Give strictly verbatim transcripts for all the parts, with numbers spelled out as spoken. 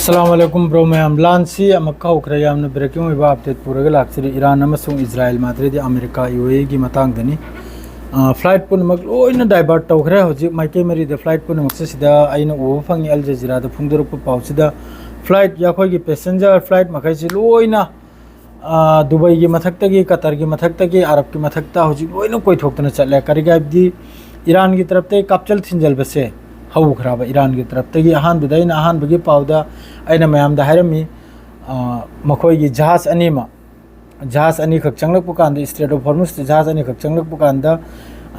ꯑꯁꯂꯥꯃꯨ ꯑꯂꯥꯏꯀꯨꯝ bro ꯃꯌꯥꯝ꯫ ꯂꯥꯟꯁꯤ ꯑꯃꯨꯛꯀ ꯍꯧꯈ꯭ꯔꯦ꯫ ꯌꯥꯝꯅ ꯕ꯭ꯔꯦꯀꯤꯡ ꯑꯣꯏꯕ ꯑꯞꯗꯦꯠ ꯄꯨꯔꯒ ꯂꯥꯛꯆꯔꯤ꯫ ꯏꯔꯥꯟ ꯑꯃꯁꯨꯡ ꯏꯖꯔꯥꯏꯜ, ꯃꯥꯗ꯭ꯔꯦꯗꯤ ꯑꯃꯦꯔꯤꯀꯥ, ꯌꯨ ꯑꯦ ꯏꯒꯤ ꯃꯇꯥꯡꯗꯅꯤ꯫ ꯑ, ꯐ꯭ꯂꯥꯏꯠ ꯄꯨꯝꯅꯃꯛ ꯂꯣꯏꯅ ꯗꯥꯏꯚꯔꯠ ꯇꯧꯈ꯭ꯔꯦ꯫ ꯍꯧꯖꯤꯛ ꯃꯥꯏꯀꯩ ꯃꯔꯤꯗ ꯐ꯭ꯂꯥꯏꯠ ꯄꯨꯝꯅꯃꯛꯁꯦ ꯁꯤꯗ ꯑꯩꯅ ꯎꯕ ꯐꯪꯉꯤ꯫ ꯑꯜ ꯖꯖꯤꯔꯥꯗ ꯐꯣꯡꯗꯣꯔꯛꯄ ꯄꯥꯎꯁꯤꯗ ꯐ꯭ꯂꯥꯏꯠ, ꯑꯩꯈꯣꯏꯒꯤ ꯄꯦꯁꯦꯟꯖꯔ ꯐ꯭ꯂꯥꯏꯠ ꯃꯈꯩꯁꯤ ꯂꯣꯏꯅ, ꯑ, ꯗꯨꯕꯩꯒꯤ ꯃꯊꯛꯇꯒꯤ, ꯀꯇꯔꯒꯤ ꯃꯊꯛꯇꯒꯤ, ꯑꯔꯕꯀꯤ ꯃꯊꯛꯇ ꯍꯧꯖꯤꯛ ꯂꯣꯏꯅ ꯀꯣꯏꯊꯣꯛꯇꯅ ꯆꯠꯂꯦ꯫ ꯀꯔꯤꯒꯤ ꯍꯥꯏꯕꯗꯤ ꯏꯔꯥꯟꯒꯤ ꯇꯔꯞꯇꯒꯤ ꯀꯥꯞꯆꯦꯜ ꯊꯤꯟꯖꯜꯕꯁꯦ ꯍꯧꯈ꯭ꯔꯕ꯫ ꯏꯔꯥꯟꯒꯤ ꯇꯔꯞꯇꯒꯤ ꯑꯍꯥꯟꯕꯗ, ꯑꯩꯅ ꯑꯍꯥꯟꯕꯒꯤ ꯄꯥꯎꯗ ꯑꯩꯅ ꯃꯌꯥꯝꯗ ꯍꯥꯏꯔꯝꯃꯤ, ꯑ, ꯃꯈꯣꯏꯒꯤ ꯖꯍꯥꯖ ꯑꯅꯤꯃꯛ, ꯖꯍꯥꯖ ꯑꯅꯤꯈꯛ ꯆꯪꯂꯛꯄ ꯀꯥꯟꯗ, ꯏꯁꯇ꯭ꯔꯦꯠ ꯑꯣꯐ ꯍꯣꯔꯃꯨꯖꯇ ꯖꯍꯥꯖ ꯑꯅꯤꯈꯛ ꯆꯪꯂꯛꯄ ꯀꯥꯟꯗ,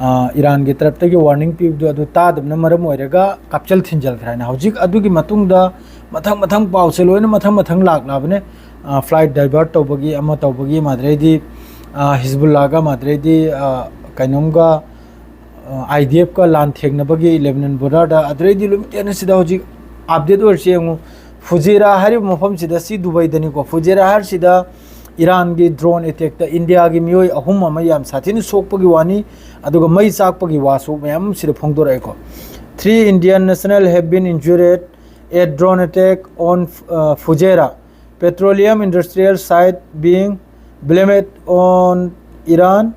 ꯑ, ꯏꯔꯥꯟꯒꯤ ꯇꯔꯞꯇꯒꯤ ꯋꯥꯔꯅꯤꯡ ꯄꯤꯕꯗꯣ ꯑꯗꯨ ꯇꯥꯗꯕꯅ ꯃꯔꯝ ꯑꯣꯏꯔꯒ ꯀꯥꯞꯆꯦꯜ ꯊꯤꯟꯖꯜꯈ꯭ꯔꯦ ꯍꯥꯏꯅ꯫ ꯍꯧꯖꯤꯛ ꯑꯗꯨꯒꯤ ꯃꯇꯨꯡꯗ ꯃꯊꯪ ꯃꯊꯪ ꯄꯥꯎꯁꯦ ꯂꯣꯏꯅ ꯃꯊꯪ ꯃꯊꯪ ꯂꯥꯛꯂꯕꯅꯦ꯫ ꯑ, ꯐ꯭ꯂꯥꯏꯠ ꯗꯥꯏꯚꯔꯠ ꯇꯧꯕꯒꯤ, ꯑꯃ ꯇꯧꯕꯒꯤ, ꯃꯥꯗ꯭ꯔꯦꯗꯤ, ꯑ, ꯍꯤꯖꯕꯨꯜꯂꯥꯒ, ꯃꯥꯗ꯭ꯔꯦꯗꯤ, ꯑ, ꯀꯩꯅꯣꯝꯒ, ꯑꯥꯏ ꯗꯤ ꯑꯦꯐꯀ ꯂꯥꯟ ꯊꯦꯡꯅꯕꯒꯤ ꯂꯦꯕꯅꯟ ꯕꯣꯔꯗꯔꯗ꯫ ꯑꯗꯨꯗꯩꯗꯤ ꯂꯣꯏꯅ ꯁꯤꯗ ꯍꯧꯖꯤꯛ ꯑꯞꯗꯦꯠ ꯑꯣꯏꯔꯤꯁꯤ ꯌꯦꯡꯉꯨ꯫ ꯐꯨꯖꯦꯔꯥ ꯍꯥꯏꯔꯤꯕ ꯃꯐꯝꯁꯤꯗ, ꯁꯤ ꯗꯨꯕꯩꯗꯅꯤꯀꯣ, ꯐꯨꯖꯦꯔꯥ ꯍꯥꯏꯔꯤꯁꯤꯗ ꯏꯔꯥꯟꯒꯤ ꯗ꯭ꯔꯣꯟ ꯑꯦꯇꯦꯛꯇ ꯏꯟꯗꯤꯌꯥꯒꯤ ꯃꯤꯑꯣꯏ ꯑꯍꯨꯝ ꯑꯃ ꯌꯥꯝ ꯁꯥꯊꯤꯅ ꯁꯣꯛꯄꯒꯤ ꯋꯥꯅꯤ, ꯑꯗꯨꯒ ꯃꯩ ꯆꯥꯛꯄꯒꯤ ꯋꯥꯁꯨ ꯃꯌꯥꯝ ꯁꯤꯗ ꯐꯣꯡꯗꯣꯔꯛꯑꯦꯀꯣ꯫ Three Indian national have been injured at drone attack on, uh, Fujairah petroleum industrial site, being blamed on Iran,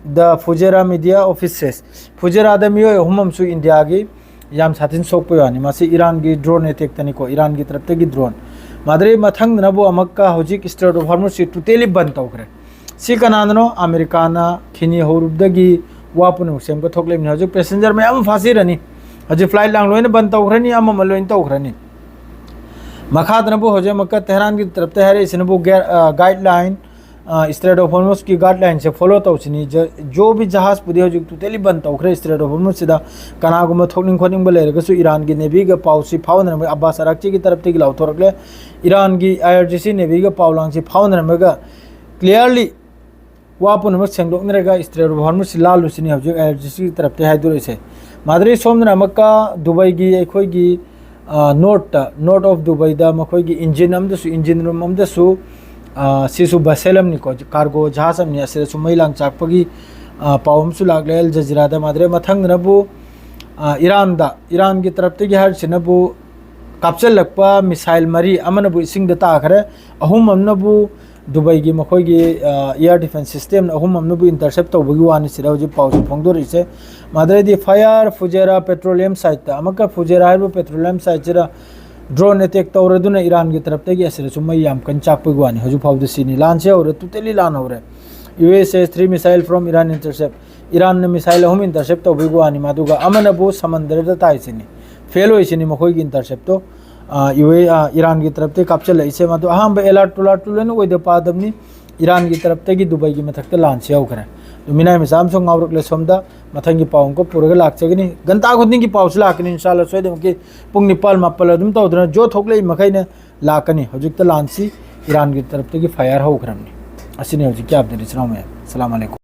the Fujairah media office says꯫ ꯐꯨꯖꯦꯔꯥꯗ ꯃꯤꯑꯣꯏ ꯑꯍꯨꯝ ꯑꯃꯁꯨ ꯏꯟꯗꯤꯌꯥꯒꯤ ꯌꯥꯝ ꯁꯥꯊꯤꯅ ꯁꯣꯛꯄ ꯋꯥꯅꯤ꯫ ꯃꯁꯤ ꯏꯔꯥꯟꯒꯤ ꯗ꯭ꯔꯣꯟ ꯑꯦꯇꯦꯛꯇꯅꯤꯀꯣ, ꯏꯔꯥꯟꯒꯤ ꯇꯔꯞꯇꯒꯤ ꯗ꯭ꯔꯣꯟ꯫ ꯃꯥꯗ꯭ꯔꯦ ꯃꯊꯪꯗꯅꯕꯨ ꯑꯃꯨꯛꯀ ꯍꯧꯖꯤꯛ ꯏꯁꯇ꯭ꯔꯦꯠ ꯑꯣꯐ ꯍꯣꯔꯃꯨꯖꯁꯤ ꯇꯣꯇꯦꯂꯤ ꯕꯟ ꯇꯧꯈ꯭ꯔꯦ꯫ ꯁꯤ ꯀꯅꯥꯅꯅꯣ? ꯑꯃꯦꯔꯤꯀꯥꯅ ꯈꯤꯅꯤ ꯍꯧꯔꯨꯕꯗꯒꯤ ꯋꯥ ꯄꯨꯝꯅꯃꯛ ꯁꯦꯝꯒꯠꯊꯣꯛꯂꯤꯕꯅꯤ꯫ ꯍꯧꯖꯤꯛ ꯄꯦꯁꯦꯟꯖꯔ ꯃꯌꯥꯝ ꯑꯃ ꯐꯥꯁꯤꯔꯅꯤ꯫ ꯍꯧꯖꯤꯛ ꯐ꯭ꯂꯥꯏꯠ ꯂꯥꯡ ꯂꯣꯏꯅ ꯕꯟ ꯇꯧꯈ꯭ꯔꯅꯤ, ꯑꯃ ꯑꯃ ꯂꯣꯏꯅ ꯇꯧꯈ꯭ꯔꯅꯤ꯫ ꯃꯈꯥꯗꯅꯕꯨ ꯍꯧꯖꯤꯛ ꯑꯃꯨꯛꯀ ꯇꯦꯍꯔꯥꯟꯒꯤ ꯇꯔꯞꯇ ꯍꯥꯏꯔꯛꯏꯁꯤꯅꯕꯨ ꯒꯦ-, ꯑ, ꯒꯥꯏꯗꯂꯥꯏꯟ, ꯑ, ꯏꯁꯇ꯭ꯔꯦꯠ ꯑꯣꯐ ꯍꯣꯔꯃꯨꯖꯀꯤ ꯒꯥꯏꯗꯂꯥꯏꯟꯁꯦ ꯐꯣꯂꯣ ꯇꯧꯁꯤꯅꯤ꯫ ꯖ-, ꯖꯣ ꯕꯤ ꯖꯍꯥꯖꯄꯨꯗꯤ ꯍꯧꯖꯤꯛ ꯇꯣꯇꯦꯂꯤ ꯕꯟ ꯇꯧꯈ꯭ꯔꯦ ꯏꯁꯇ꯭ꯔꯦꯠ ꯑꯣꯐ ꯍꯣꯔꯃꯨꯖꯁꯤꯗ꯫ ꯀꯅꯥꯒꯨꯝꯕ ꯊꯣꯛꯅꯤꯡ ꯈꯣꯠꯅꯤꯡꯕ ꯂꯩꯔꯒꯁꯨ ꯏꯔꯥꯟꯒꯤ ꯅꯦꯚꯤꯒ ꯄꯥꯎꯁꯤ ꯐꯥꯎꯅꯔꯝꯃꯒ, ꯑꯕꯥꯁ ꯑꯔꯥꯛꯆꯤꯒꯤ ꯇꯔꯞꯇꯒꯤ ꯂꯥꯎꯊꯣꯔꯛꯂꯦ꯫ ꯏꯔꯥꯟꯒꯤ ꯑꯥꯏ ꯑꯥꯔ ꯖꯤ ꯁꯤ ꯅꯦꯚꯤꯒ ꯄꯥꯎ ꯂꯥꯡꯁꯤ ꯐꯥꯎꯅꯔꯝꯃꯒ ꯀ꯭ꯂꯤꯌꯥꯔꯂꯤ ꯋꯥ ꯄꯨꯝꯅꯃꯛ ꯁꯦꯡꯗꯣꯛꯅꯔꯒ ꯏꯁꯇ꯭ꯔꯦꯠ ꯑꯣꯐ ꯍꯣꯔꯃꯨꯖꯁꯤ ꯂꯥꯜꯂꯨꯁꯤꯅꯤ ꯍꯧꯖꯤꯛ ꯑꯥꯏ ꯑꯥꯔ ꯖꯤ ꯁꯤꯒꯤ ꯇꯔꯞꯇꯒꯤ ꯍꯥꯏꯗꯣꯔꯛꯏꯁꯦ꯫ ꯃꯥꯗ꯭ꯔꯤ ꯁꯣꯝꯗꯅ ꯑꯃꯨꯛꯀ ꯗꯨꯕꯩꯒꯤ ꯑꯩꯈꯣꯏꯒꯤ, ꯑ, ꯅꯣꯔꯠꯇ, ꯅꯣꯔꯠ ꯑꯣꯐ ꯗꯨꯕꯩꯗ ꯃꯈꯣꯏꯒꯤ ꯏꯟꯖꯤꯟ ꯑꯃꯗꯁꯨ, ꯏꯟꯖꯤꯟ ꯔꯨꯝ ꯑꯃꯗꯁꯨ, ꯑ, ꯁꯤꯁꯨ ꯚꯁꯦꯜ ꯑꯃꯅꯤꯀꯣ, ꯀꯥꯔꯒꯣ ꯖꯍꯥꯖ ꯑꯃꯅꯤ, ꯑꯁꯤꯗꯁꯨ ꯃꯩ ꯂꯥꯡ ꯆꯥꯛꯄꯒꯤ, ꯑ, ꯄꯥꯎ ꯑꯃꯁꯨ ꯂꯥꯛꯂꯦ ꯑꯜ ꯖꯖꯤꯔꯥꯗ꯫ ꯃꯥꯗ꯭ꯔꯦ ꯃꯊꯪꯗꯅꯕꯨ, ꯑ, ꯏꯔꯥꯟꯗ, ꯏꯔꯥꯟꯒꯤ ꯇꯔꯞꯇꯒꯤ ꯍꯥꯏꯔꯤꯁꯤꯅꯕꯨ ꯀꯥꯞꯆꯜꯂꯛꯄ ꯃꯤꯁꯥꯏꯜ ꯃꯔꯤ, ꯑꯃꯅꯕꯨ ꯏꯁꯤꯡꯗ ꯇꯥꯈ꯭ꯔꯦ, ꯑꯍꯨꯝ ꯑꯃꯅꯕꯨ ꯗꯨꯕꯩꯒꯤ ꯃꯈꯣꯏꯒꯤ, ꯑ, air defense system ꯅ ꯑꯍꯨꯝ ꯑꯃꯅꯕꯨ intercept ꯇꯧꯕꯒꯤ ꯋꯥꯅꯤ ꯁꯤꯗ ꯍꯧꯖꯤꯛ ꯄꯥꯎꯁꯦ ꯐꯣꯡꯗꯣꯔꯛꯏꯁꯦ꯫ ꯃꯗꯩꯗꯤ Fire Fujairah petroleum site ꯇ, ꯑꯃꯨꯛꯀ Fujairah ꯍꯥꯏꯔꯤꯕ petroleum site ꯁꯤꯗ drone attack ꯇꯧꯔꯗꯨꯅ ꯏꯔꯥꯟꯒꯤ ꯇꯔꯞꯇꯒꯤ ꯑꯁꯤꯗꯁꯨ ꯃꯩ ꯌꯥꯝ ꯀꯟꯅ ꯆꯥꯛꯄꯒꯤ ꯋꯥꯅꯤ꯫ ꯍꯧꯖꯤꯛ ꯐꯥꯎꯗ ꯁꯤꯅꯤ꯫ ꯂꯥꯟꯁꯦ ꯍꯧꯔꯦ, totally ꯂꯥꯟ ꯍꯧꯔꯦ꯫ U S S three missile from Iran intercept꯫ ꯏꯔꯥꯟꯅ missile ꯑꯍꯨꯝ intercept ꯇꯧꯕꯒꯤ ꯋꯥꯅꯤ, ꯃꯗꯨꯒ ꯑꯃꯅꯕꯨ ꯁꯃꯟꯗꯔꯗ ꯇꯥꯏꯁꯤꯅꯤ꯫ Fail ꯑꯣꯏꯁꯤꯅꯤ ꯃꯈꯣꯏꯒꯤ intercept ꯇꯣ꯫ ꯑ, ꯏꯋꯦ-, ꯑ, ꯏꯔꯥꯟꯒꯤ ꯇꯔꯞꯇꯒꯤ ꯀꯥꯞꯆꯜꯂꯛꯏꯁꯦ, ꯃꯗꯨ ꯑꯍꯥꯟꯕ alert ꯇꯨꯂꯥꯔꯠ ꯇꯨ ꯂꯣꯏꯅ ꯑꯣꯏꯗ ꯄꯥꯗꯕꯅꯤ꯫ ꯏꯔꯥꯟꯒꯤ ꯇꯔꯞꯇꯒꯤ ꯗꯨꯕꯩꯒꯤ ꯃꯊꯛꯇ ꯂꯥꯟꯁꯤ ꯌꯧꯈ꯭ꯔꯦ꯫ ꯑꯗꯨ ꯃꯤꯅꯥꯏ ꯃꯆꯥ ꯑꯃꯁꯨ ꯉꯥꯎꯔꯛꯂꯦ ꯁꯣꯝꯗ꯫ ꯃꯊꯪꯒꯤ ꯄꯥꯎ ꯑꯃꯨꯛꯀ ꯄꯨꯔꯒ ꯂꯥꯛꯆꯒꯅꯤ꯫ ꯒꯟꯇꯥ ꯈꯨꯗꯤꯡꯒꯤ ꯄꯥꯎꯁꯤ ꯂꯥꯛꯀꯅꯤ, ꯏꯟꯁꯥꯜꯂꯥ, ꯁꯣꯏꯗꯅꯃꯛꯀꯤ ꯄꯨꯡ ꯅꯤꯄꯥꯜ ꯃꯥꯄꯜ ꯑꯗꯨꯝ ꯇꯧꯗꯅ ꯖꯣ ꯊꯣꯛꯂꯛꯏ ꯃꯈꯩꯅ ꯂꯥꯛꯀꯅꯤ꯫ ꯍꯧꯖꯤꯛꯇ ꯂꯥꯟꯁꯤ ꯏꯔꯥꯟꯒꯤ ꯇꯔꯞꯇꯒꯤ fire ꯍꯧꯈ꯭ꯔꯕꯅꯤ꯫ ꯑꯁꯤꯅꯤ ꯍꯧꯖꯤꯛꯀꯤ update, ꯏꯆꯤꯟ ꯏꯅꯥꯎ ꯃꯌꯥꯝ꯫ ꯑꯁꯂꯥꯃꯨ ꯑꯂꯥꯏꯀꯨꯝ꯫